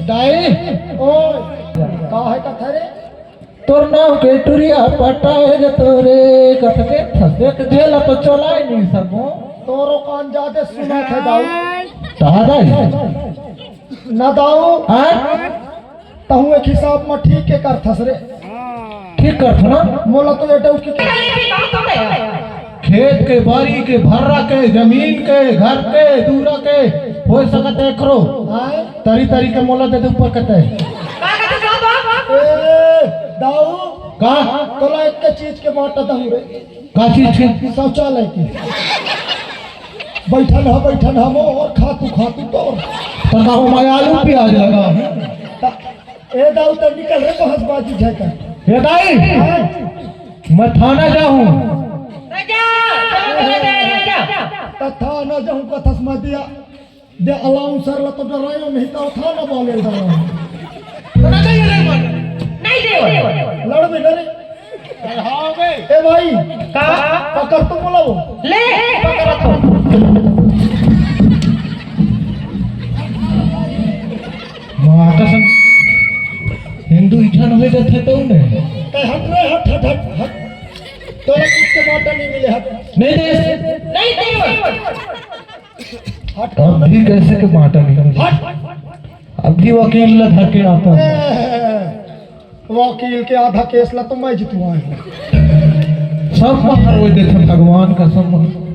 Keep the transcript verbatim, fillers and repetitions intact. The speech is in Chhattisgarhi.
दाई, ओ, का है कथा रे? तोर नाम के टुरिया पटाए रे तोरे कथके थसे के झेला तो चलाए नहीं सको। तोरो कान जादे सुना थे दाऊ। कहा दाई? ना दाऊ। हाँ? तहु एक हिसाब में ठीक के कर थस रे। ठीक कर थो ना? मोला तो ये डर की खेत के, बारी के, भर्रा के, जमीन के, घर के, दूरा के, हो सकत है करो। आए? तरी तरी के मोला दे दे ऊपर कते। का कहत हस बाबा? ए, दाऊ। का? तोला एक चीज के बांटा दहूं रे। का चीज के? शौचालय के। बैठन ह, बैठन ह मोर, खातू, खातू तोर। त का ओमा आलू प्याज लगा है? त, ए दाऊ, त निकल रे, बहसबाजी झेकर। ए दाई, हाँ? मैं थाना जाहूं। राजा, राजा, राजा। त थाना जाहूं कथस मैं दिया। दे अलाउंसर ला तो डरायो नहीं, तो थाना वाले डरायो। तो ना जाइए रे मन। नहीं दे। लड़ भी डरे। हाँ बे। ए भाई, का? पकड़ तो बोला वो। ले, पकड़ तो। माँ कसम, हिंदू इठन हो जाते तो ने। ए, हट रे, हट, हट, हट, हट। तोरा कुछ के बाटा नहीं मिले, हट। नहीं दे। नहीं दे। हट। अभी कैसे के बाटा नहीं मिले? हट। अभी वकील ला धर के आता हूँ। ए, वकील के आधा केस ला तो मैं जितवाए हूँ। सब बाहर हो देते भगवान कसम।